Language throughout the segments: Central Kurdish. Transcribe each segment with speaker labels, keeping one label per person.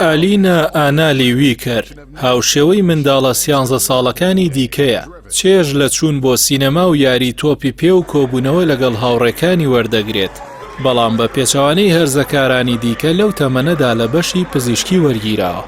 Speaker 1: ئالینا ئانالی ویکەر، هاوشێوەی منداڵە سیانزە ساڵەکانی دیکەیە، چێژ لە چوون بۆ سینەما و یاری تۆپی پێ و کۆبوونەوە لەگەڵ هاوڕێکانی وەردەگرێت، بەڵام بە پێچەوانەی هەرزەکارانی دیکە لەو تەمەنەدا لە بەشی پزیشکی وەرگیراوە.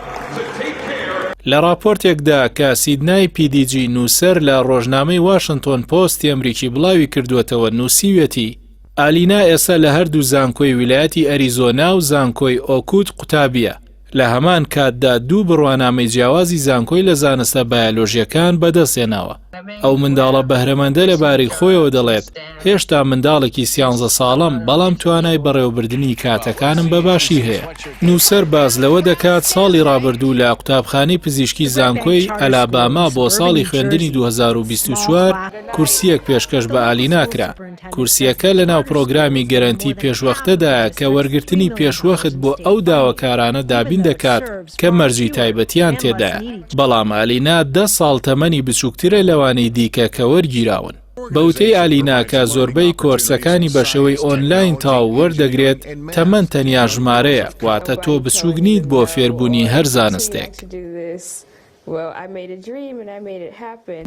Speaker 1: لە ڕاپۆرتێکدا کە سیدنای پیدیجی نووسەر لە ڕۆژنامەی واشنتۆن پۆستی ئەمریکی بڵاوی کردووەتەوە نووسیویەتی، ئالینا ئێستا لە هەردوو زانکۆی ویلایەتی ئەریزۆنا و زانکۆی ئۆکوود قوتابییە، لە هەمان کاتدا دوو بڕوانامەی جیاوازی زانکۆی لە زانستە بایەلۆژییەکان بەدەستهێناوە. ئەو منداڵە بەهرەمەندە لەبارەی خۆیەوە دەڵێت، هێشتا منداڵێکی سیانزە ساڵەم، بەڵام توانای بەڕێوەبردنی کاتەکانم بە باشی هەیە. نووسەر باس لەوە دەکات، ساڵی ڕابردوو لە قوتابخانەی پزیشکی زانکۆی ئەلاباما بۆ ساڵی خوێندنی 2024 کورسییەک پێشکەش بە ئالینا کرا. کورسییەکە لەناو پرۆگرامی گەرەنتی پێشوەختەدایە کە وەرگرتنی پێشوەخت بۆ ئەو داواکارانە دابین دەکات کە مەرجی تایبەتیان تێدایە، بەڵام ئالینا دە ساڵ تەمەنی بچووکترە لەوانەی دیکە کە وەرگیراون. بە وتەی ئالینا کە زۆربەی کۆرسەکانی بە شێوەی ئۆنلاین تاو وەردەگرێت، تەمەن تەنیا ژمارەیە، واتە تۆ بچووک نیت بۆ فێربوونی هەر زانستێک.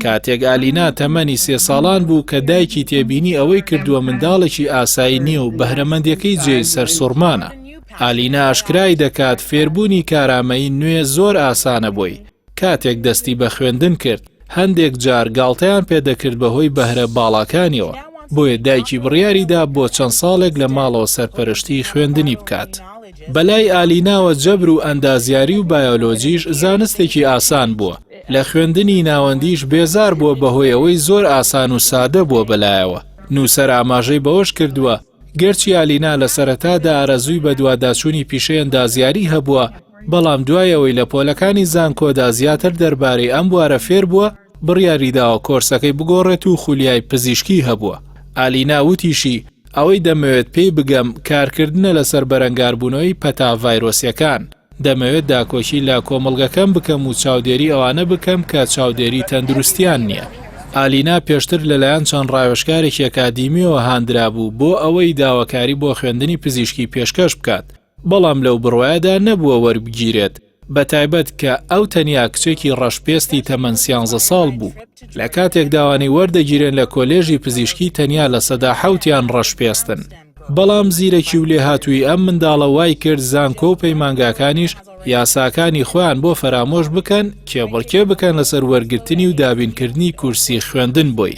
Speaker 1: کاتێک ئالینا تەمەنی سێ ساڵان بوو کە دایکی تێبینی ئەوەی کردووە منداڵێکی ئاسایی نییە و بەهرەمەندیەکەی جێی سەرسوڕمانە. ئالینا ئاشکرای دەکات فێربوونی کارامەیی نوێ زۆر ئاسانە بۆی، کاتێک دەستی بە خوێندن کرد، هەندێک جار گاڵتەیان پێدەکرد بەهۆی بەهرە باڵاکانیەوە، بۆیە دایکی بڕیاریدا بۆ چەند ساڵێک لە ماڵەوە سەرپەرشتی خوێندنی بکات. بەلای ئالیناوە جەبر و ئەندازیاری و بایۆلۆجیش زانستێکی ئاسان بووە، لە خوێندنی ناوەندیش بێزار بووە بەهۆی ئەوەی زۆر ئاسان و سادە بووە بەلایەوە. نووسەر ئاماژەی بەوەش کردووە، گەرچی ئالینا لە سەرەتادا ئارەزووی بەدواداچوونی پیشەی ئەندازیاری هەبووە، بەڵام دوای ئەوەی لە پۆلەکانی زانکۆدا زیاتر دەربارەی ئەم بوارە فێر بووە، بڕیاریداوە کۆرسەکەی بگۆڕێت و خولیای پزیشکی هەبووە. ئالینا وتیشی، ئەوەی دەمەوێت پێی بگەم، کارکردنە لەسەر بەرەنگاربوونەوەی پەتا ڤایرۆسییەکان. دەمەوێت داکۆکی لە کۆمەڵگەکەم بکەم و چاودێری ئەوانە بکەم کە چاودێری تەندروستیان نییە. ئالینا پێشتر لەلایەن چەند ڕاوێژکارێکی ئەکادیمییەوە هاندرابوو بۆ ئەوەی داواکاری بۆ خوێندنی پزیشکی پێشکەش بکات، بەڵام لەو بڕوایەدا نەبووە وەربگیرێت، بەتایبەت کە ئەو تەنیا کچێکی ڕەشپێستی تەمەن سیانزە ساڵ بوو، لە کاتێکدا ئەوانەی وەردەگیرێن لە کۆلێژی پزیشکی تەنیا 7% ڕەشپێستن. بەڵام زیرەکی و لێهاتوویی ئەم منداڵە وای کرد زانکۆ و پەیمانگاکانیش یاساکانی خۆیان بۆ فەرامۆش بکەن، کێبڕکێ بکەن لەسەر وەرگرتنی و دابینکردنی کورسی خوێندن بۆی.